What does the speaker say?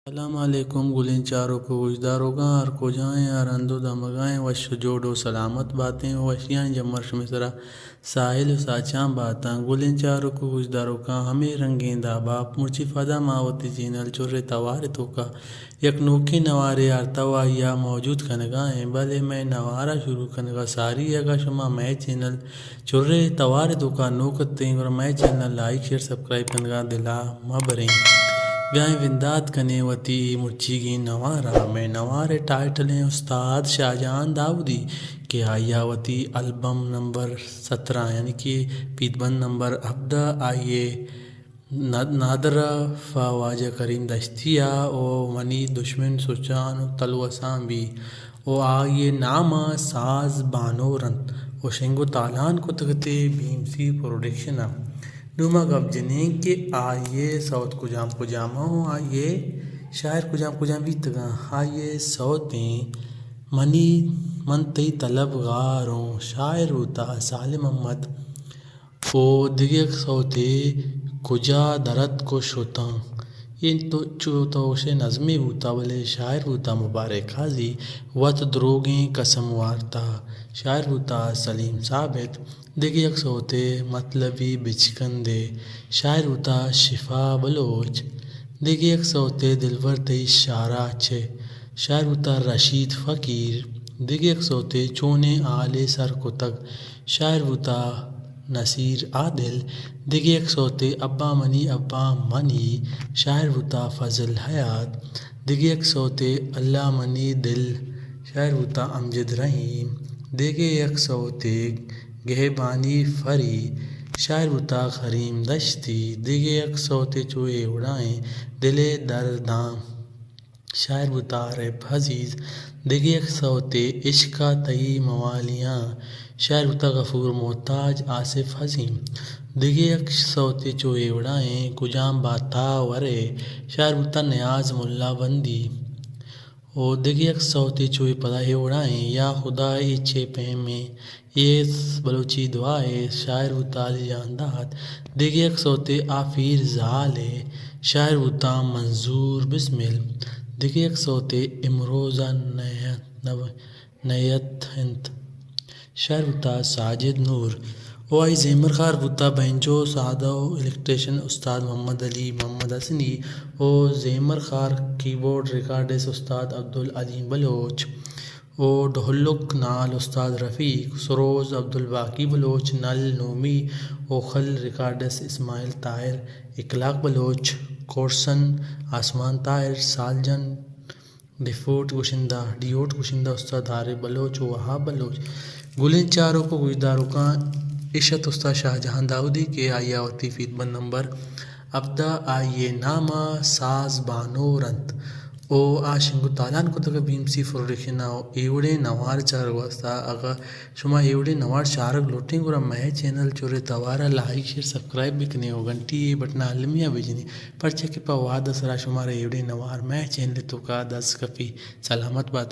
سلام علیکم گلیں چاروک ءُ گوشداروکاں، ہر کجا ایں، ہر ہند ءُ دمگا ایں، وش ءُ جوڑ ءُ سلامت باتیں ءُ وشیانی جمر شمے سرا ساہیل ءُ ساچان باتاں۔ گلیں چاروک ءُ گوشداروکاں، ہمے رنگیں داب ءَ مرچی پدا ما وتی چینل چرے توار ءِ توکا یک نوکیں نوارے آرتا ءُ آئی ءَ موجود کنگا ایں، بلے مئے نوار ءَ شروع کنگا ساری، اگاں شما مئے چینل چرے توار ءِ توکا نوک اتیں، گڑا مئے چینل ءَ لائک، شیئر، سبسکرائب کنگا دل ءَ مہ بریں۔ بیائیں بندات کنیں وتی اے مرچیگیں نوار ءَ۔ مئے نوار ءِ ٹائٹل ایں استاد شاہجہان داؤدی کہ آئی ءَ وتی البم نمبر سترہ یعنی کہ پیت بند نمبر ہبدہ، آئی ءِ نا-، نادرہ پہ واجہ کریم دشتی ءَ ءُ منی دشمن سچان ءُ تلوسان بی ءُ آئی ءِ نام ءَ ساز بانور انت ءُ شنگ ءُ تالان کتگ اتے بی ایم سی پروڈکشن ءَ۔ نوں ما گپ جنیں کہ آئی ءِ سوت کجام کجام ءُ آئی ءِ شاعر کجام کجام بیتگاں۔ آئی ءِ سوتیں منی، من تئی طلب گار اوں، شاعر بوتا سالم احمد۔ ءُ دگہ یک سوتے کجا درتک ءُ شتاں۔ اے تو، چو تو گوشے نظمے بوتا، بلے شاعر بوتا مبارک قاضی، وت دروگیں قسم وارتا۔ شاعر بوتا سلیم ثابت۔ دگہ یک سوتے مطلبی بچکندے۔ شاعر بوتا شفا بلوچ۔ دگہ یک سوتے دلبر تئی شارا چہ۔ شاعر بوتا رشید فقیر۔ دگہ یک سوتے چونیں حالے سر کتگ۔ شاعر بوتا نصیر عادل۔ دگہ یک سوتے ابا منی ابا منی۔ شاعر بوتا فضل حیات۔ دگہ یک سوتے اللہ منی دل۔ شاعر بوتا امجد رحیم۔ دگہ یک سوتے گہبانی فری۔ شاعر بوتا کریم دشتی۔ دگہ یک سوتے چو اے وڑائیں دل ءِ درداں۔ شاعر بوتا عارف عزیز۔ دگہ یک سوتے عشق ءَ تئی موالیاں۔ شاعر بوتا غفور محتاج آصف عظیم۔ دگہ یک سوتے چو اے وڑائیں کجام باتا ورے۔ شاعر بوتا نیاز ملا بندی۔ ءُ دگہ یک سوتے چو اے پدا اے وڑائیں یا خدا اے چے پیمیں۔ اے بلوچی دعائے۔ شاعر بوتا علی جان داد۔ دگہ یک سوتے آ پیر زالے۔ شاعر بوتا منظور بسمل۔ دگہ یک سوتے امروز ءَ نیت، نو-، نیت انت۔ شاعر بوتا ساجد نور۔ ءُ آئی زیمرخار بوتا بینجو سادہ ءُ الیکٹریشن استاد محمد علی محمد حسنی ءُ زیمرخار کیبورڈ ریکارڈسٹ استاد عبدالعلیم بلوچ۔ ءُ ڈھولک نال استاد رفیق، سروز عبدالباقی بلوچ، نل نومی ءُ کھل ریکارڈسٹ اسماعیل طاہر، اخلاق بلوچ، کورسن آسمان طاہر، سالجن ڈیوٹ گشندہ، ڈیوٹ گشندہ استاد عارف بلوچ ءُ وہاب بلوچ۔ گلیں چاروک ءُ گوشداروکاں، اش ات استاد شاہجہان داؤدی کہ آئی ءَ وتی فیت بند نمبر ہبدہ، آئی ءِ نام ءَ ساز بانور انت ءُ آ شنگ ءُ تالان کتگ بی ایم سی پروڈکشن ءَ ءُ اے وڑیں نوار چارگ ءِ واستہ اگاں شما اے وڑیں نوار چارگ لوٹیں گڑا مئے چینل چرے توار ءَ لائک، شیئر، سبسکرائب بکنیں ءُ گھنٹی ءِ بٹن ءَ المی ءَ بجنیں، پرچا کہ پہ وہد ءِ سرا شمارا اے وڑیں نوار مئے چینل ءِ توکا دست کپی۔ سلامت باتیں۔